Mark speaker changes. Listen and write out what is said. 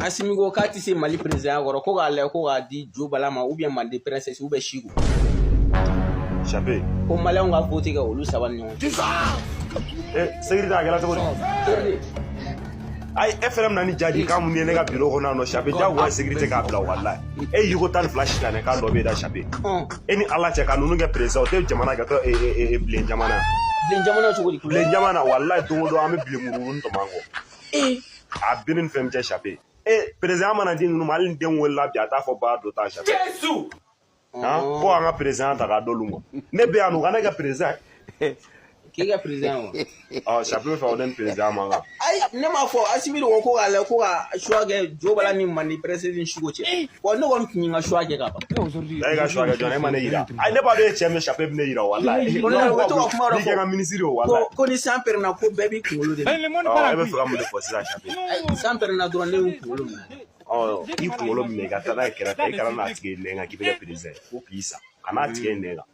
Speaker 1: Asimi ko k'a tɛ se Mali président kɔrɔ, ko k'a lajɛ ko k'a di Jo Bala ma, ou bien Mande Princesse, ou bien Siku.
Speaker 2: Chape.
Speaker 1: Ko maliyɛnw ka vote kɛ olu saba ni ɲɔgɔn cɛ.
Speaker 2: Eh, sécurité, a kɛra cogo di? Ayi, e fɛnɛ bɛna ni jadi kan mun ye ne ka bureau kɔnɔ yan nɔ, Chape? Diyagoya sécurité k'a bila, walayi. E y'i ko 12 sitanɛ kan dɔ b'e da, Chape. E ni Ala cɛ, ka ninnu kɛ président, o tɛ jamana kɛtɔ bilen jamana.
Speaker 1: Bilen jamana cogo di?
Speaker 2: Bilen jamana, walayi. Don o don an bɛ bilen murumuru tɔmɔ an kɔ. A bɛ ni fɛn cɛ, Chape. E, président mana di ninnu ma, hali ni den wolola bi, a t'a fɔ ba dɔ ta, Chape. Han, ko an ka président ta k'a d'olu ma. Ne bɛ yan nɔ, u ka ne kɛ président ye.
Speaker 1: K'i ka président wa?
Speaker 2: Ɔ, Chape bɛ fɛ o ne ni président man kan.
Speaker 1: Ayi, ne m'a fɔ, Asimi de ko ko k'a lajɛ ko ka choix kɛ Jo Bala ni Mande Princesse ni Siko cɛ. Bon, ne kɔni tun ye n ka choix kɛ ka ban.
Speaker 2: E ka choix kɛ jɔn? E ma ne yira. Ayi, ne b'a dɔn e cɛ min, Chape bɛ ne yira, walayi.
Speaker 1: Ko ne u bɛ to ka kuma dɔ
Speaker 2: N'i kɛ
Speaker 1: fɔ.
Speaker 2: ka ministre ye, walayi.
Speaker 1: Ko ni san pɛrɛnna, ko bɛɛ b'i kunkolo de minɛ.
Speaker 2: Ɔ, e bɛ fɛ ka mun de fɔ sisan, Chape?
Speaker 1: Ayi, san pɛrɛnna dɔrɔn, ne y'u kunkolo minɛ.
Speaker 2: Ɔ, i kunkolo minɛ, i ka taa n'a ye kɛrɛfɛ. I kana n'a tigɛ i nɛn kan k'i bɛ kɛ président ye fo k'i sa. Kan'a tigɛ i nɛn kan.